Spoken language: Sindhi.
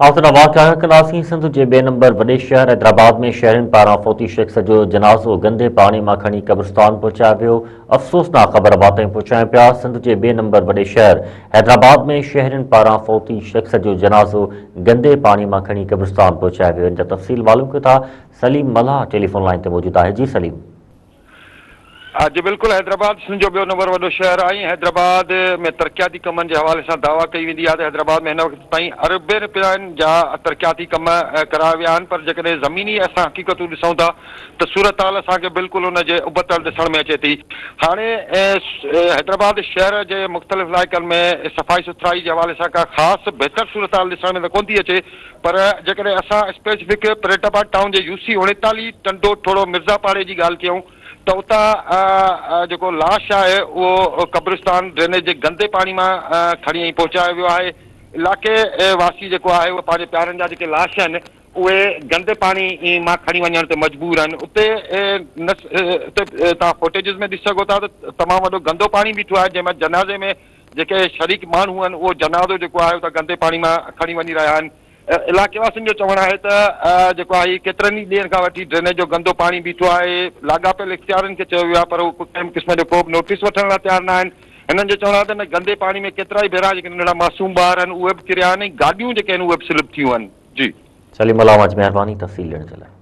حاصل واقعا ڪنداسين سنڌ جي ٻئي نمبر وڏي شهر حيدرآباد ۾ شهرين پاران فوتي شخص جو جنازو گندي پاڻي مان کڻي قبرستان پهچايو ويو افسوسناڪ خبر واتين پهچايون پيا سنڌ جي ٻئي نمبر وڏي شهر حيدرآباد ۾ شهرين پاران فوتي شخص جو جنازو گندي پاڻي مان کڻي قبرستان پهچايو ويو ان جا تفصيل معلوم ڪيو ٿا سليم ملاح ٽيليفون لائين تي موجود آهي جي سليم. جي بلڪل حيدرآباد سنڌ جو ٻيو نمبر وڏو شهر آهي ۽ حيدرآباد ۾ ترقياتي ڪمن جي حوالي سان دعويٰ ڪئي ويندي آهي ته حيدرآباد ۾ هن وقت تائين اربين رپين جا ترقياتي ڪم ڪرايا ويا آهن پر جيڪڏهن زميني اسان حقيقتون ڏسون ٿا ته صورتحال اسان کي بلڪل ان جي ابتڙ ڏسڻ ۾ اچي ٿي هاڻي حيدرآباد شهر جي مختلف علائقن ۾ صفائي سٿرائي جي حوالي سان ڪا خاص بهتر صورتحال ڏسڻ ۾ ته ڪونه ٿي اچي پر جيڪڏهن اسان اسپيسفڪ پريٽ آباد ٽائون جي يو سي 39 ٽنڊو ٺوڙهو مرزا پاڙي جي ڳالهه ڪيون ته اتان جيڪو لاش آهي اهو قبرستان ڊرينيج جي گندي پاڻي مان کڻي ۽ پهچايو ويو آهي. علائقي واسي جيڪو آهي اهي پنهنجي پيارن جا جيڪي لاش آهن اهي گندي پاڻي مان کڻي وڃڻ تي مجبور آهن. اتي اتي توهان فوٽيجز ۾ ڏسي سگهو ٿا ته تمام وڏو گندو پاڻي بيٺو آهي جنهن مان جنازي ۾ جيڪي شريڪ ماڻهو آهن اهو جنازو جيڪو آهي اتان گندي پاڻي مان کڻي وڃي رهيا آهن. علائقي واسين جو چوڻ آهي ته جيڪو آهي ڪيترن ئي ڏينهن کان وٺي ڊرينيج جو گندو پاڻي بيٺو آهي، لاڳاپيل اختيارين کي چيو ويو آهي پر هو ڪنهن به قسم جو ڪو به نوٽيس وٺڻ لاء تيار نه آهن. هنن جو چوڻ آهي ته ان گندي پاڻي ۾ ڪيترائي ڀيرا جيڪي ننڍڙا معصوم ٻار آهن اهي به ڪريا آهن ۽ گاڏيون جيڪي آهن اهي به سلپ ٿيون آهن. جي. سليم الله اوهان جي مهرباني تفصيل ڏيڻ جي لاء.